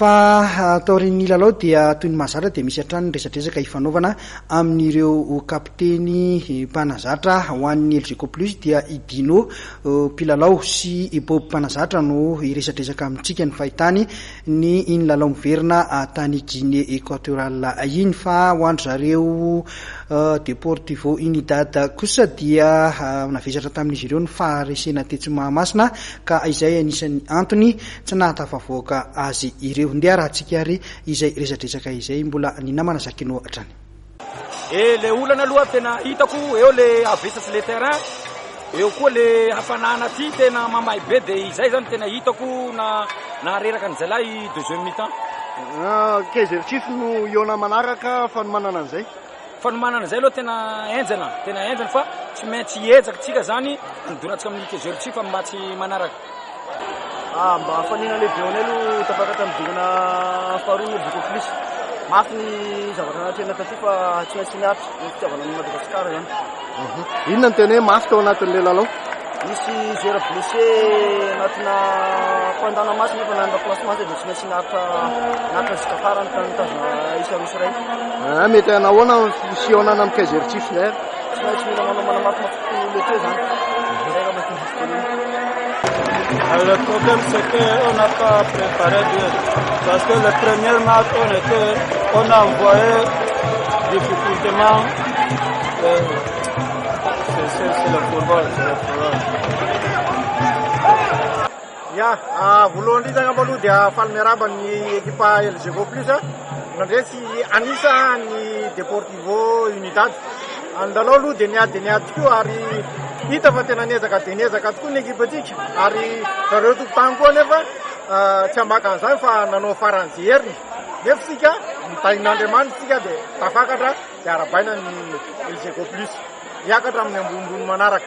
Fa taorian'ny lalao dia toy ny mahazatra dia misy hatrany ny resadresaka ifanaovana amin'ireo kapiteny mpanazatra. Ho an'ny Elgeco Plus dia i Dino mpilalao sy i Bob mpanazatra no hiresadresaka amintsika ny fahitany ny iny lalao miverina tany Guinée Equatoriale iny. Fa ho an-dry zareo Deportivo Unidad kosa dia navesatra tamin'izy ireo ny faharesena tetsy Mahamasina ka izay anisan'ny antony tsy nahatafavoaka azy ireo. Ndeha arahantsika ary izay resadresaka izay mbola ny namana Zakino hatrany. E le olana aloha tena hitako eo le havesatry le terrain, eo koa le hafanana aty tena mamay be de izay zany tena hitako na nahareraka ny zalahy deuxième mi-temps. Kaizer Chiefs no hihaona manaraka fanomanana an'izay. Fanomanana izay aloha tena henjana, tena henjana fa tsy maintsy hiezaka tsika zany hanodonantsika amin'ny Kaizer Chiefs amin'ny match manaraka. Ah, mba hafaliana lehibe ho anay aloha tafakatra amin'ny dingana faharoa ny Elgeco Plus. Mafy ny zavatra natrehina taty fa tsy maintsy niaritra ny fitiavana an'i Madagasikara izany. Inona no tena hoe mafy tao anatin'ilay lalao? Nisy joueur blessé anatina mpandana maso nefa na ny remplacement aza dia tsy maintsy niaritra niaritra jusqu'à farany ka nitazona isa roa sy iray. Ah, mety nahoana ny fihaonana amin'ny Kaizer Chiefs indray ary? Tsy maintsy mila manao manamafimafy kokoa le teo izany. Izay angamba no tiako tenenina. Le problème, c'est qu'on n'a pas préparé bien. Parce que le premier match, on, était, on a envoyé difficultement. C'est le football, c'est le football. Ya, voalohany indrindra angamba aloha dia faly miarahaba ny ekipa Elgeco Plus nandresy anisa ny Deportivo Unidad. Ny lalao aloha dia niady dia niady tokoa ary hita fa tena niezaka dia niezaka tokoa ny ekipantsika ary zareo tompon-tany koa nefa tsy ambaka an'izany fa nanao faran'izay heriny. Nefa isika nitahin'Andriamanitra isika dia tafakatra dia arabaina ny Elgeco Plus. Hiakatra amin'ny ambonimbony manaraka.